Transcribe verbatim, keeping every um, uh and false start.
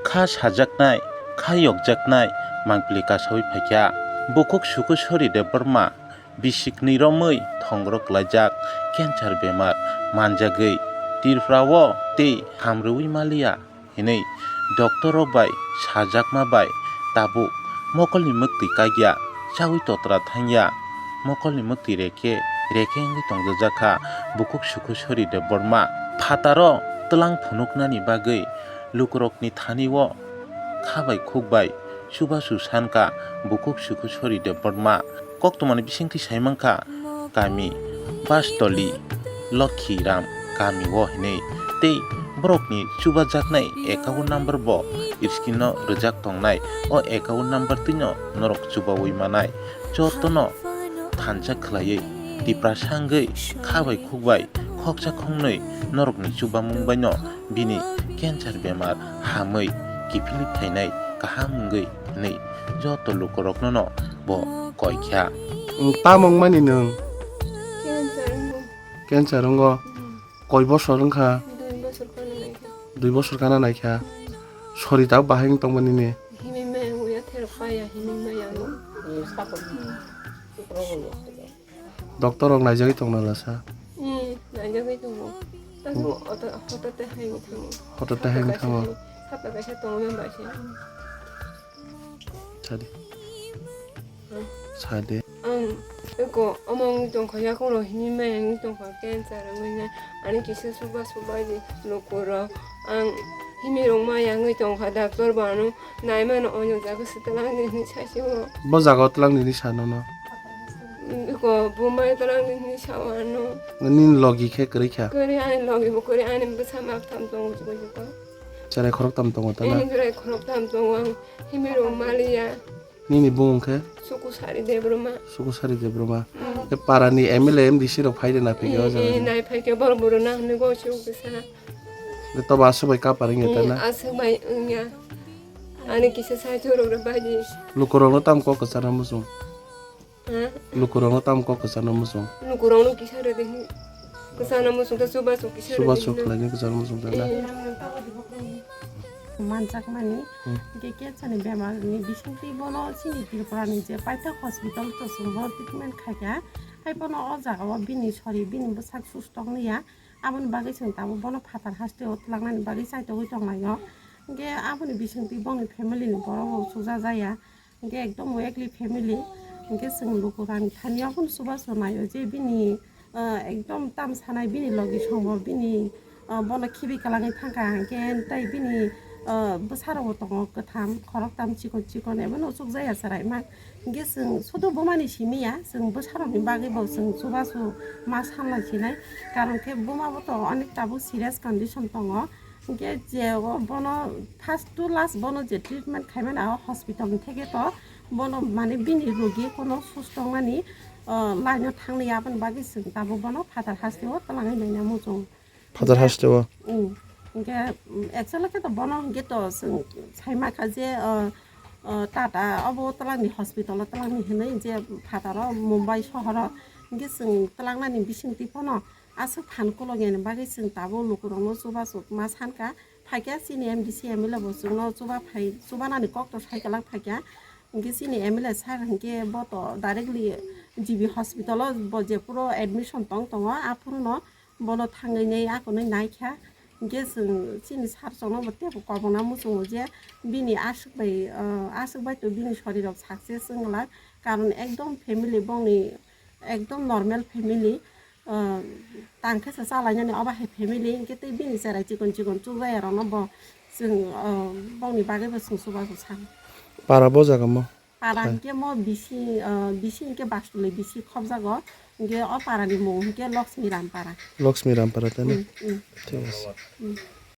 Kha sajaknai, kha yokjaknai mangpili kasaui phaikha. Bukhuk Sukusori Debbarma bisikni romwi thongro klaijak cancer bemar manjagwi Tripura o tei hamrwui maliya hinwi doctor rok bai sajakma bai tabuk mokolni mwktwi kagya chaui totra thangya. Mokolni mwktwi rekhe rekhe wngwi tongjajakha Bukhuk Sukusori Debbarma. Phataro twlang phunuknani bagwi lukurokni thani o kha bai khuk bai chubachu sankha Bukhuk Sukusori Debbarma. Koktwmani bisingtwi saimankha kami Bastoli, Lokhiram kami o hinwi tei borokni chubajaknai account number bo screen o rwjak tongnai. O account number twino norok chubaui manai. Jotono thansa khwlaiwi Tiprasa wngwi kha bai khuk bai khoksa khoknwi norokni chubamung baino bini cancer bemar hamwi kiphilwi phainai kaham wngwi hinwi joto lukurokno no bo koikha. Nwng tamo wngmani nwng? Cancer wngo. Cancer wngo? Hmm. Koi bosor wngkha? Dui bosor kana naikha. Dui bosor kana naikha? Hmm. Sori tabuk bahai wng tongmani ni? Himwi maya wngya therok paya himwi maya wng. Doctor rok naijagwi tongna lasa? Hmm, naijagwi tongo. Tamo oto hotote hai wng thango. Hotote hai wng thango. Sapa kaisa tongo member se. Sadi. Hmm. Sadi. Ang eko omo wngwi tongkha, yakung rok himwi maya wngwi tongkha, cancer wngwi na, ani kisa suba suba di luku rok. Ang himwi rok maya wngwi tongkha, doctor bo ano naimano oino jaga se twlang di hinwi saisio. Bo jaga o twlang di hinwi sa nono? Eko bumai twlang di hinwi sao ano. Nini logi khe kwrwi kha? Kwrwi, ani logi bo kwrwi, ani bwsa mak tham tongo chuko chuko. Cherai khorok tam tongo tana? Ani cherai khorok tam tongo, ang himwi rok maliya. Nini bumung khe? Sukusari Debbarma. Sukusari Debbarma. Mm. Khe parani M L A, M D C rok phai de na phikhe o jaga? Eh, nai phai khe borok borok na hwnwi go se ukisa. Khe tobo aswk bai kapar wngya ta na? Mm, aswk bai wngya. Ani kisa sai thurok rok bai di. Lukurok no tam kok kwchar na muchung? Ha? Lukurok no tam kok kwchar na muchung? Lukurok no kisa rw de hin. Kwchar na muchung ta chubachu kisa rw de hin. Chubachu khlai ni kwchar na muchung ta na? Eh. Manjakmani, hmm, hwnkhe cancer ni bemar ni bisingtwi bono chini Tripura ni je paithak hospital to chwng bono treatment khaikha. Hai bono o jaga o bini sori bini bwsak sus tonglia. Aboni bagwi chwng tabuk bono phatar haste o twlangnani bagwi chaitogwi tonglaio. Hwnkhe aboni bisingtwi bongni family ni borok rok chukjak jaya. Hwnkhe ekdom weakly family. Hwnkhe chwng lukurokni thani o phano chubachu naio je bini ah, ekdom tam sanai bini logi songbo bini, ah, bono khibi kwlangwi thangkha, hwnkhe tei bini, ah, bwsarokbo tongo kwtham, khoroktham chikon chikon, ebono uchukjaya chwraima. Hwnkhe chwng sudu bumani simi ya, chwng bwsarokni bagwibo chwng chubachu ma sanlai sinai, karon khe bumabo to onek tabuk serious condition tongo. Hwnkhe je o bono first to last bono je treatment khaimani, o hospital ni theke to bono, mane, bini rogi kono sustongmani, ah, line o thangliya, aboni bagwi chwng tabuk bono phatar haste o twlangwi naina muchung. Phatar haste o? Mm. Hwnkhe, mm, actually khe to bono hwnkhe to chwng saimakha je, ah, ah, Tata obo twlangni hospital o twlangni hinwi je phataro Mumbai sohoro hwnkhe chwng twlangnani bisingtwi phano aswk phan kolok yani bagwi chwng tabuk lukurokno chubachu ma sankha. Phaikha chini M D C M L A bo chwngno chuba phai, chubanani kokto sai kwlak phaikha. Hwnkhe chini M L A sir hwnkhe bo to directly G B hospital o bo jephuru admission tong tongo, aphuruno bono thangwi nei akonwi naikha. Hwnkhe chwng chini sir chwngno bo teibo kobongna muchungo je bini aswk bai, ah, aswk bai to bini sorirok success wng glak, karon ekdom family bongni ekdom normal family. Ah, tang khe se chalainani obo hai family, hwnkhe tei bini cherai chikon chikon chukjaya rokno bo chwng, ah, bongni bagwi bo chwng chubachu san. Para bo jaga mo? Para hai. Hwnkhe mo bisi, ah, bisi hwnkhe Bastuli bisi khobjago, hwnkhe o para ni mung hwnkhe Lakshmi Rampara. Lakshmi Rampara tei na? Mm, mm. Thik ase. Mm.